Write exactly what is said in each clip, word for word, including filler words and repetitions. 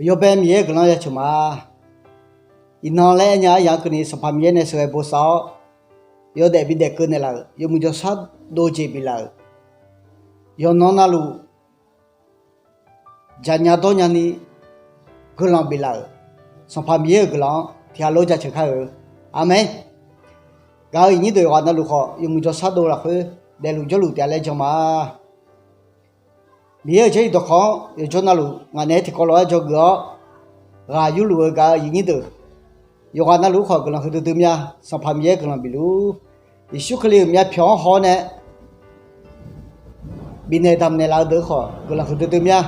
Yawbae Miqyaer-euq guiqlanq ya ceuq ma. Iqnan laer aernya aryaq-anr keuvni Sanqpaq Miqyaer nae sheuqghae bosav-awr, yawdaef bidaef keuv naeqlaf-euq, yawmuiq jawrshar dov jeq biflaf-euq, yawqnan navluf jaqnya dawrnya ni guiqlanq biflaf-euq Sanqpaq Miqyaer-euq guiqlanq-anr tiqghaq lof jaceuq kar-eu. Aqmeq. Gaq-eu iqnyir deuq yawqghaq navluf khawf, yawmuiq jawrshar dov lafkhoer daefluf jawrluf taef-a laer jan ma. Miqyaer-euq Jarlif dawqkawq-anr yawqjawr navluf ngaq naeq-aer tiqkawv lof-aer dzawgeuf-awr, ghaq yurluf-eu gaq-eu iqnyir deuq yawqghaq navluf khawf guiqlanq huiqdui dui mya. Sanqpaq Miqyaer guiqlanq bifluf-ur. Yeqsur Kali-euq myavpyawq-anr haw-awr nae bifnaeq damqnaeq laf-eu deuq khawf guiqlanq huiqdui dui mya.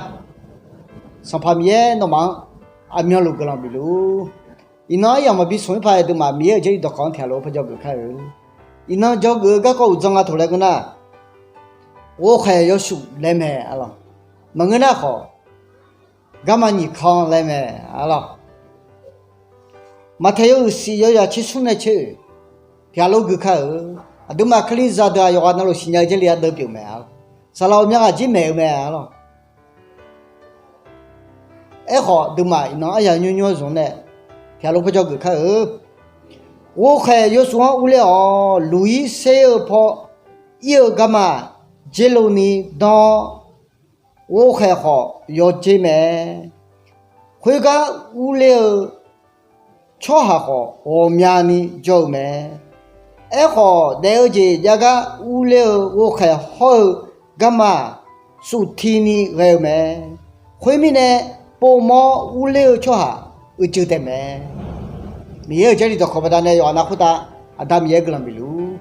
Sanqpaq Miqyaer nawmaf-anr aqmyanluf guiqlanq bifluf-ur. Iqnan aryamq maqbi smq-ir paq-aer aqduimaf Miqyaer-euq Jarlif dawqkawq-anr tiqghaq lof-aer par dzawgeuf kar-eu. Iqnan dzawgeuf-eu garkawv uqdzan nga toq laer ngeur nar, ghovkhaeq yawshuif laer mae, arlawq. Maqngeur nar khawf, garma nyiq kanr laer mae, arlawq. Maqtaeq yawhuiq siq yawzaq tser smr nae tser-oeq tiqghaq lof gui kar-eu. Aqduimaf Kalizaq deuq-aq yawqghaq navluf siqnya-eu Jarlif ardeuv pyeuf mae, arlawq. Saqlaq ghawqmya ghaq jir maeq-eu mae, arlawq. Aerkhawf, aqduimaf iqnan aryaq nymr nymr-aer zmq nae tiqghaq lof par dzawgeuf kar-eu. Ghovkhaeq yawshuif-anr urler-awq. Luq-ir ser-eu paw ir-eu garma dzer lo ni dan-awr, ghovkhaeq khawf yawdzer mae. Khoergar urler-eu tsawrhaq khawf ghawqmyani jawr-eu mae. Aerkhawf, daef-eu jeq jav gar urler-eu ghovkhaeq hawr-eu garma-aq, sufti ni ghae-eu mae. Khoermirnae, povmawr urler-eu tsawrhaq uicuiv taef mae. Miqyaer-euq Jarlif dawqkawq baqdanae yawqghaq nar khoertav Aqda Miqyaer guiqlanq bifluf-ur.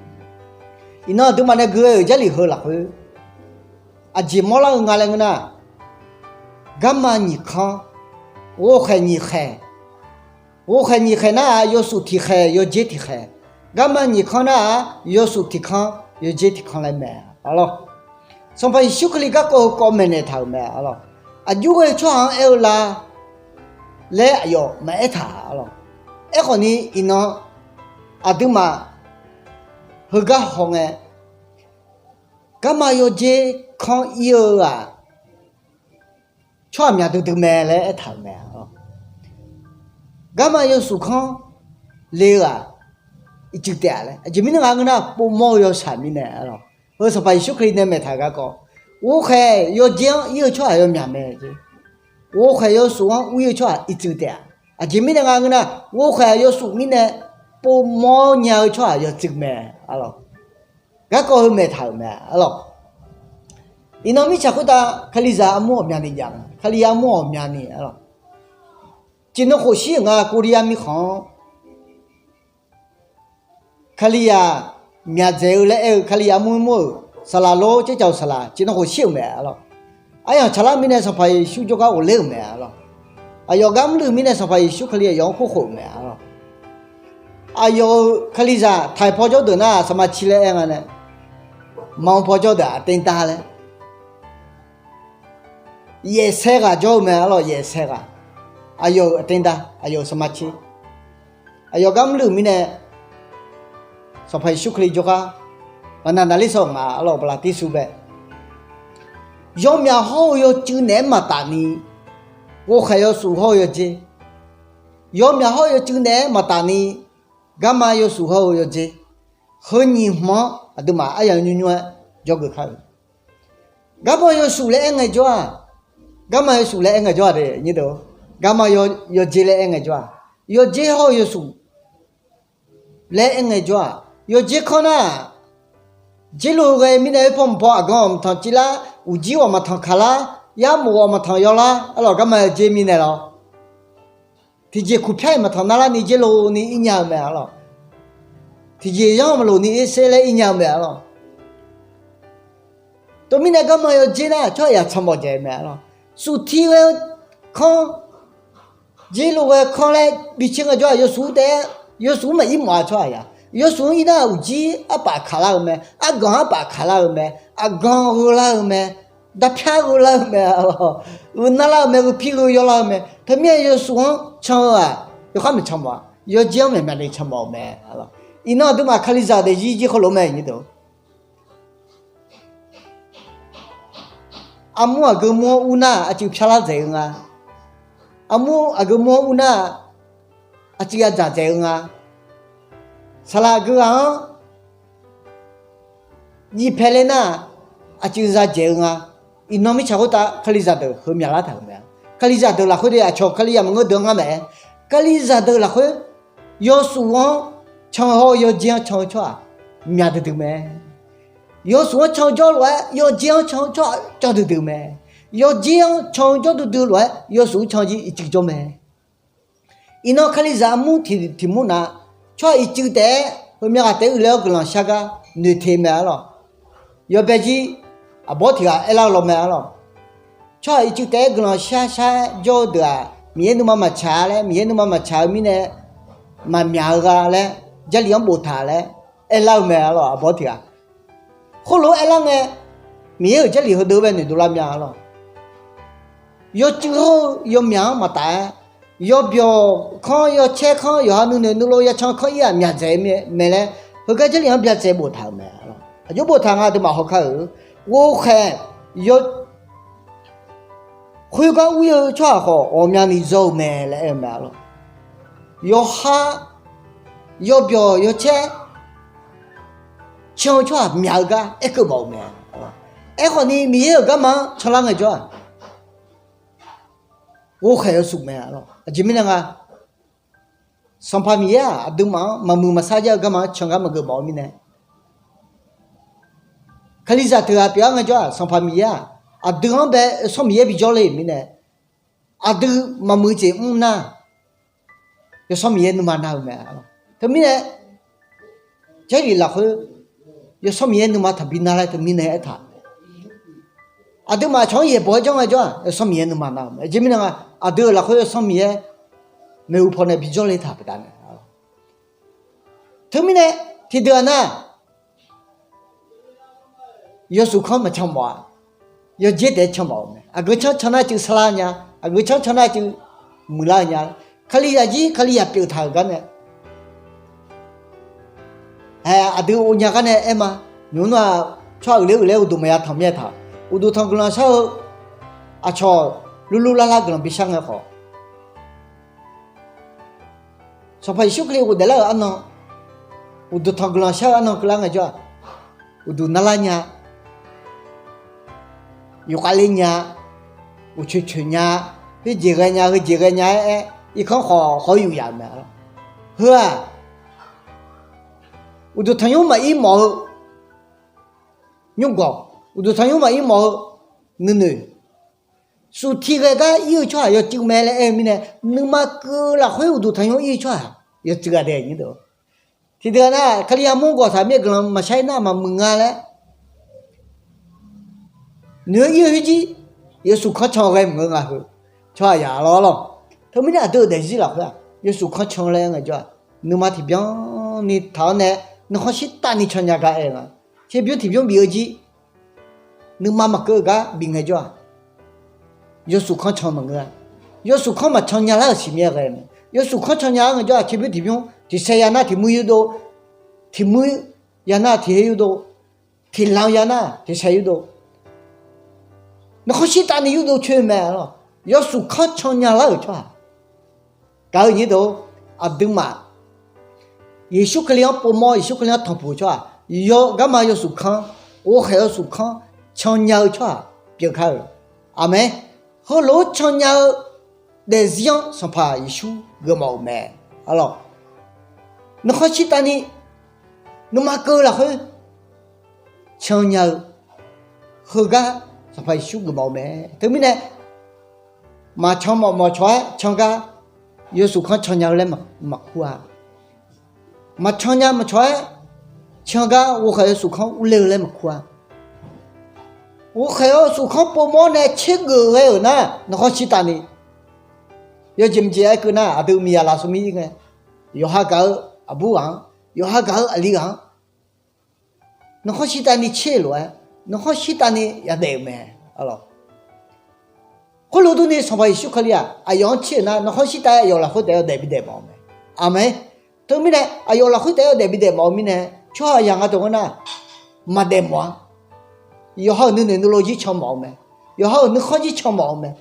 Iqnan aqduimaf nae gui ghae-euq Jarlif heu lafkhoer aqjeq mawrlar-eu nga laer ngeur nar, garma nyiq kanr, ghovkhaeq nyiq khaeq, ghovkhaeq nyiq khaeq nar-aq, yawshuif tiq khaeq, yawdzer tiq khaeq. Garma nyiq kanr nar-aq, yawshuif tiq kanr, yawdzer tiq kanr laer mae, arlawq. Sanqpaq Yeqsur Kali garkawv heukawv maeqnaeq taq-euq mae, arlawq. Aqjox ghae-eu tsawrhaq-anr aer-eu la laer aqyawf maqaer taq, arlawq. Aerkhawf ni iqnan aqduimaf heugar hawngae, garma yawdzer kanr ir-eu-aq, tsawrhaq myaq duidui mae laer aertaq-euq mae, arlawq. Garma yawshuif kanr le-eu-aq, iqcuiv taef-a laer. Aqjeq mirnae nga ngeur nar, povmawr-eu yawshaq mirnae, arlawq. Heu Sanqpaq Yeqsur Kali nae maeqtaq-euq garkawv, ghovkhaeq yawdzer-anr ir-eu tsawrhaq yawmyaq mae jeq. Ghovkhaeq yawshuif-anr ur-ir-eu tsawrhaq iqcuiv taef-a. Aqjeq mirnae nga ngeur nar, ghovkhaeq yawshuif mirnae povmawr nya-eu tsawrhaq yawcuiv mae, arlawq. Garkawv heu maeqtaq-euq mae, arlawq. Iqnan mirtsaq khoertav Kalizaq armur ghawqmyani jav-a, Kali armur ghawqmyani, arlawq. Tiqnan khof shir-euq nga, Korea mirkhanq-anr Kalizaq myaqdzaeq-eu laer aer-eu, Kalizaq armur mur-euq saqlaq lor, tsercawq saqlaq tiqnan khof shir-euq mae, arlawq. Aryamq tsaqlar mirnae Sanqpaq Yeqsur jawrgar ghofler-euq mae, arlawq. Aqyawf gar mrluiv mirnae Sanqpaq Yeqsur Kali aqyawf-anr kurkhof-euq mae, arlawq. Aqyawf-euq Kalizaq taiq paw jawr deuq nar, saqma ci laer aer nga nae, manq paw jawr deuq-aq အသင်းသား laer แปดสิบ ghaq jawr-eu mae, arlawq, แปดสิบ ghaq. Aqyawf-euq အသင်းသား, aqyawf-euq saqma ci. Aqyawf gar mrluiv mirnae Sanqpaq Yeqsur Kali jawrgar baqnaq naqler saw-euq nga, arlawq, baqlaq tirsuv bae. Yawmyaq hawr-eu yawcuiv naeq-aer maqtaf ni, ghovkhaeq yawshuif hawr-eu yawdzer. Yawmyaq hawr-eu yawcuiv naeq-aer maqtaf ni, garma yawshuif hawr-eu yawdzer. Heu nyiq hmq-anr aqduimaf aryaq nymr nymr-aer dzawgeuf kar-eu. Garma yawshuif laer aer ngaejawr-aq, garma yawshuif laer aer ngaejawr-aq de, garma yawdzer laer aer ngaejawr-aq, yawdzer hawr-eu yawshuif laer aer ngaejawr-aq, yawdzer kanr nar-aq, dzer lo ghae mirnae oerpaw mqpaw aqgan ghawq maqtanq civ lar, uqjir ghawq maqtanq kaq lar, yarmof ghawq maqtanq yaw lar, arlawq, garma yawdzer mirnae lawr. Tiqjeq kuqpyar-iq maqtanq narlar ni dzer lo ni ir nya-eu mae, arlawq. Tiqjeq yanr maqloq ni erser laer ir nya-eu mae, arlawq. Teumirnae garma yawdzer nar tsawrhaq yaq tsanq mawf dzaeq-eu mae, arlawq. Sufti ghae-eu kanr, dzer lo ghae-eu kanr laer bi caer ngaejawr-aq, yawshuif taef-aer, yawshuif maqir mawf-a tsawrhaq yaq. Yawshuif-anr ir nar uqjir arpaf kaq lar-eu mae, arganq arpaf kaq lar-eu mae, aqgan gheu lar-eu mae, darpyar gheu lar-eu mae, arlawq. Gheu nar lar-eu mae, gheu pir gheu yaw lar-eu mae. Teumirnae yawshuif-anr can-eu-aq, yawkhar maqcan mawf-a. Yawdzer-anr maeqmaqle can mawf-eu mae, arlawq. Iqnan aqduimaf Kalizaq daefzir jir heulof mae, nyi deuq. Armur aqgeu mur-anr ur nar aqcuiv pyar lar dzaeq-eu nga. armur aqgeu mur-anr ur nar, aqcuiv yadzaq dzaeq-eu nga. Saqlaq aqgeu ghaq-anr jivpae ler nar, aqcuiv zadzaeq-eu nga. Iqnan mirtsaq khoertav kalizaq deuq heumyaq lar taq-euq mae. Kalizaq deuq lafkhoer de aqcawq kalizaq maqngeur deuq-anr ngar maeq-aer, kalizaq deuq lafkhoer yawsuf-anr can-eu hawr-eu yawdzer-anr can-eu tsawrhaq myaq duidui mae. Yawsuf-anr can-eu jawr lof-aer yawdzer-anr can-eu tsawrhaq cawv duidui mae. Yawdzer-anr can-eu jawr duidui lof-aer yawsuf-anr can jir ircuf jawr mae. Iqnan kalizaq armur tiq tiq mur nav, tsawrhaq ircuf taef-aer heumya ghaq taef-aer uiqler-awr guiqlanq shar gar noeqte mae arlawq. Yawbae jir aqbawr tiq ghaq aerlar-eu law mae arlawq. Tsawrhaq ircuf taef-aer guiqlanq shar shar-aer jawr-eu deuq-aq, Miqyaer nuima maqtsaq laer, Miqyaer nuima maqtsaq-eu mirnae maqmyaq-eu gha laer, Jarlif-anr boftaq laer aerlar-eu mae arlawq, aqbawr tiq ghaq. Khoerlof-aer aerlar ngae, Miqyaer-euq Jarlif heudeuq bae noeqdov lar mya arlawq. Yawcuiv hawr-eu yawmyaq-anr maqtaf-aer, yawbyawq kanr yawcaer kanr yawqha nuinoeq nuilov yacan kanr ir-aq myaq dzaeq-eu mae laer, heugar Jarlif-anr byatsaev boftaq-euq mae. Aqjox boftaq nga aqduimaf hawkar-euq ghovkhaeq, khoergar ur-eu tsawrhaq khawf ghawqmyani zawr-eu mae laer aer-eu mae arlawq. Yawqha yawbyawq yawcaer can-eu tsawrhaq myaq-eu gar aerkeuv mawf-euq mae. Aerkhawfni Miqyaer-euq garma-anr canlar ngaejawr-aq, ghovkhaeq-eu smq mae arlawq. Aqjeq mirnae nga, Sanqpaq Miqyaer-aq aqduimaf-anr maqmuiq maqsar jar-eu garma-anr can gar maqgeuf mawf-eu mirnae, kalizaq teughaq pyeuf-awr ngaejawr-aq, Sanqpaq Miqyaer-aq aqdui-anr bae Yawsanr Miqyaer bijawr le-euq mirnae, aqdui maqmuiq jeq mr nar, Yawsanr Miqyaer nuima nar-eu mae. Teumirnae Jarlif lafkhoer Yawsanr Miqyaer nuima taqbi nar laer teumirnae aertaq. Aqduimaf aqcawq-anr yaeqbawq-aer janr ngaejawr-aq, Yawsanr Miqyaer nuima nar-eu mae. Aqjeq mirnae nga, aqdui-euq lafkhoer Yawsanr Miqyaer maeqhu pawnae bijawr le taq baqdanae. Teumirnae tiqdeuq-aq nar, yawsuf kanr maqcan mawf-a. Yawdzer taef-aer can mawf-eu mae. Aqgeu canr can nar cuiv sarlar nya, aqgeu canr can nar cuiv muiqlar-eu nya. Kalizaq jir kalizaq pyeuf taq-euq gar nae Hae, aqdui ghov nya gar nae aer ma. Nymq-mr nar-aq, tsawrhaq uiqler uiqler uqduq maqya tanq mir-aer taq. Uqduq tanq guiqlanq shar-eu aqcawq lurlur larlar guiqlanq bishar ngae khawf, Sanqpaq Yeqsur Kali ghofdaef lar-euq arnan, uqduq tanq guiqlanq shar-eu arnan keuvlar ngaejawr-aq, uqduq narlar nya, yufkhav ler nya, uqcoeq coeq nya, khoerjeq ghae nya, heujeq ghae nya-aer aer, irkanr khawf khawf-awr yuf yaf-euq mae. Heu-aq, uqduq tanqnymr maqir mawf-eu nymrgawq, uqduq tanqnymr maqir mawf-eu nuinoeq, suf tiq ghae gar ir-eu tsawrhaq yawcuiv mae laer aer-eu mirnae, nuima keuv lafkhoer uqduq tanqnymr ir-eu tsawrhaq yawcuiv-a dae nyir deuq. Tiqdeuq nar, Kali armur gawqtaq mir-aer guiqlanq maqshar-ir nar maqmuiq nga laer noeq-eu ir-eu khoerjir, yawsuf kanr can ghae maqngeur nga heu. Tsawrhaq yaq lawr lawr. Teumirnae aqdui-euq daefzir lafkhoer-aq, yawsuf kanr can laer ngaejawr-aq, nuima tiqbyan ni taq-awr nae, nuikhanr shirtav ni can nya gar aer-eu nga. Tserbymr tiqbymr bif-eu jir, nuima maqkeuv-eu gar bif ngaejawr-aq, yawsuf kanr can maqngeur-a. Yawsuf kanr maqcan nya lar-euq siqmir-aer ghae mae. Yawsuf kanr can nya-eu ngaejawr-aq, tserbymr tiqbymr tiqsaer ya nar tiqmuir yurdov, tiqmuir ya nar tiqher yurdov, tiqlanq ya nar tiqsaer yurdov, nuikhanr shirtav ni yurdov coer mae lawr. Yawsuf kanr can nya lar-euq tsawrhaq gaq-eu nyir deuq, aqduimaf Yeqsur Kali-anr povmawr, Yeqsur Kali-anr tanqpuq-eu tsawrhaq, yawqghaq garma yawsuf kanr, ghovkhaeq yawsuf kanr can nya-eu tsawrhaq pyeuf kar-euq. Aqmeq. Heulof-aer can nya-eu daefzir-anr Sanqpaq Yeqsur geufmawf-euq mae. Arlawr, nuikhanr shirtav ni nuima keuv-eu lafkhoer can nya-eu heugar Sanqpaq Yeqsur geufmawf-eu mae. Teumirnae, maqcan mawf mawf cawq-aer can gar yawsuf kanr can nya-eu laer maqkur-a. Maqcan nya maqcawq-aer can gar ghovkhaeq yawsuf kanr urler-eu laer maqkur-a. Ghovkhaeq yawsuf kanr povmawr nae tsergeuf ghae-euq nar, nuikhanr shirtav ni yawjeq mqjeq-aer keuv nar, aqdui miqyaq lafsawq mir-ir ngae, yawqha gaq-eu aqbur ghaq-anr, yawqha gaq-eu aqli ghaq-anr nuikhanr shirtav ni tser lof-aer, nuikhanr shirtav ni yadaef-euq mae. Khoerlof durni Sanqpaq Yeqsur Kali-aq aqyawf-anr tser-euq nar, nuikhanr shirtav-aer aqyawf lafkhoer taef-aer yawdaef bidaef mawf-eu mae. Aqmeq. Teumirnae aqyawf lafkhoer taef-aer yawdaef bidaef mawf-eu mirnae, tsawrhaq yaq nga dawq ngeur nar, maqdaef mawf-a. Yawqha-euq nuinoeq nuilov jir can mawf-eu mae. Yawqha-euq nuikhanr jir can mawf-eu mae.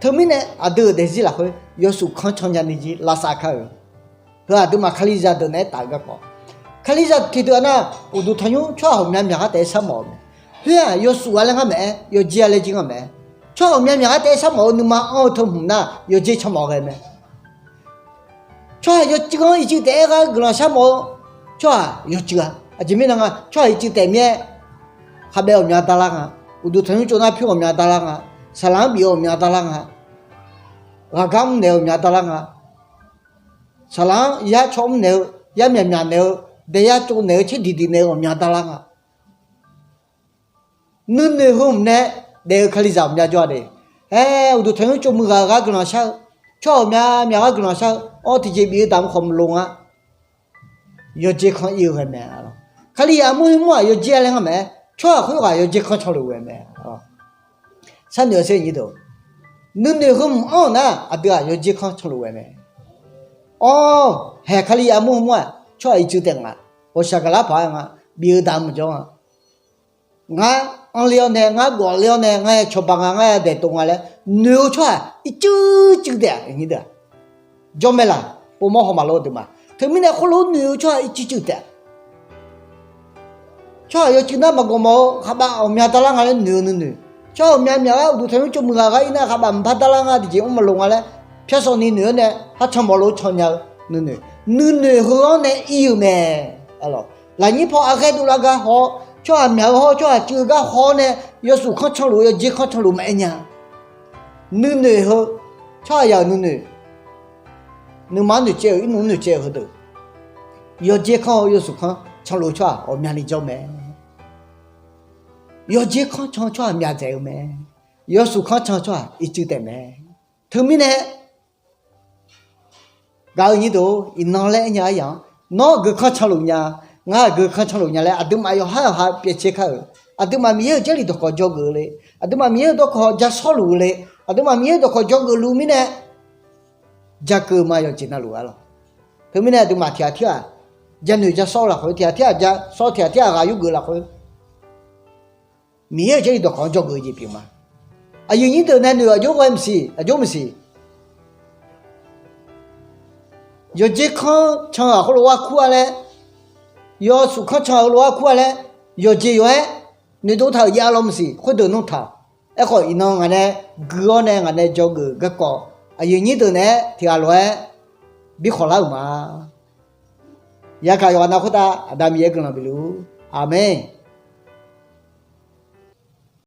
Teumirnae aqdui-euq daefzir lafkhoer yawsuf kanr can nyani jir lavsav kar-euq. Heu aqduimaf kalizaq deuq naeq-aer taf-eu garkawv, kalizaq tiqdeuq-aq nar, uqduq tanqnymr tsawrhaq ghawqmya myaqghaq taef-aer sharmawf-eu mae. Khoer-aq yawsuf-a laer ngar maeq-aer, yawjer-a laer jir ngar maeq-aer. Tsawrhaq ghawqmya myaqghaq taef-aer sharmawf-eu nuima anr-eu teu hmq nar, yawjer canmawf ghae mae. Tsawrhaq yawcuiv-anr ircuf taef-aer ghaq guiqlanq sharmawf-eu tsawrhaq yawcuiv-a. Aqjeq mirnae nga, tsawrhaq ircuf taef mir-aer, khabaev ghawqmya darlar nga, uqduq tanqnymr tsov nar pyur ghawqmya darlar nga, saqlaq-anr bif-eu ghawqmya darlar nga, ghaqgar mrnaeq-eu ghawqmya darlar nga, saqlaq-anr yar caw mrnaeq-eu, yar myaqmyaq naeq-eu, daeyar tsov naeq-eu, tser diqdiq naeq-eu ghawqmya darlar nga. Nuinoeq heu hmq nae daef-eu kalizaq ghawqmya jawr-a de. Aer, uqduq tanqnymr tsov muiq ghaq-eu gar guiqlanq shar-eu, tsawrhaq ghawqmya myaq gar guiqlanq shar-eu, awr tiqjeq bif-eu damq khawf maqloq nga. Yawjer kanr ir-eu ghae mae. Kalizaq armur khoermur-aq yawjer-a laer ngar maeq-aer, tsawrhaq khoerghaq yawjer kanr canluf ghae mae. Sharnoeq-eu sher nyir deuq, nuinoeq heu hmq anr-euq nar aqdui-aq yawjer kanr canluf ghae mae. Awr, haeq kalizaq armur khoermur-aq tsawrhaq ircuf taef nga, ghawqshaq gaqlar paq-aer nga, bif-eu damq maqjawr nga. Ngar anrler-awr nae, ngar gawfler-awr nae, ngar ya cawba nga, ngar ya daeqtov nga laer noeq-eu tsawrhaq ircuf cuiv taef-a. Jawr mae laq, povmawr hawmaf lof-eu deuq ma. Teumirnae khoerlof-aer noeq-eu tsawrhaq ircuf cuiv taef-a. Tsawrhaq yawcuiv nar maqgawq mawf-eu khabav ghawqmya darlar nga laer noeq-eu nuinoeq, tsawrhaq ghawqmya myaq gar uqduq tanqnymr tsov muiq ghaq gar ir nar khabav maqbar darlar nga, tiqjeq mr maqloq nga laer pyar sawv ni noeq-awr nae, har canmawf lof cannya-eu nuinoeq, nuinoeq heu-anr nae ir-eu mae. Lafnyir paw aqghae dovlar gar haw-awr, tsawrhaq myaq-eu hawr-eu tsawrhaq cuiv-eu gar haw-awr nae, yawsuf kanr canluf-eu yawjer kanr canluf maqaer nya. Nuinoeq heu, tsawrhaq yaq-euq nuinoeq, nuima-anr noeqcaev-euq irnmr noeqcaev-eu heudeuq, yawjer kanr-eu yawsuf kanr canluf-eu tsawrhaq ghawqmyani jawr mae. Yawjer kanr can-eu tsawrhaq myaq dzaeq-eu mae. Yawsuf kanr can-eu tsawrhaq ircuf taef mae. Teumirnae gaq-eu nyir deuq, iqnan laer aernya aryaq-anr, nawr aqgeu kanr canluf nya, ngar aqgeu kanr canluf nya laer aqduimaf yawqhar yawqha pyaeqcae kar-euq, aqduimaf Miqyaer-euq Jarlif dawqkawq dzawgeuf le, aqduimaf Miqyaer-euq dawqkawq ja shawrluf le, aqduimaf Miqyaer-euq dawqkawq dzawgeuf luf mirnae, ja keuv ma yawqjeq navluf-a lawq. Teumirnae aqduimaf tiqghaq tirghaq ja noeq ja shawr-eu lafkhoer, tiqghaq tirghaq ja shawr, tiqghaq tirghaq ghaq yurgeuf lafkhoer, Miqyaer-euq Jarlif dawqkawq-anr dzawgeuf jeq pyeuf ma. Aqyuif nyir deuq nae noeq aqjox ghae maqsiq, aqjox maqsiq. Yawjer kanr can-eu heulof-aer kur-a laer, yawsuf kanr can-eu heulof-aer kur-a laer, yawqjeq yawq-aer noeqdov taq-euq jav law maqsiq, khoerdeuq nmr taq-awq. Aerkhawf iqnan ngaq nae gui-awr nae ngaq nae dzawgeuf garkawv, aqyuif nyir deuq naeq-aer tiqghaq lof-aer bi khawqlar-euq ma. Yagaq yawqghaq nav khoertav Aqda Miqyaer guiqlanq bifluf-ur. Aqmeq.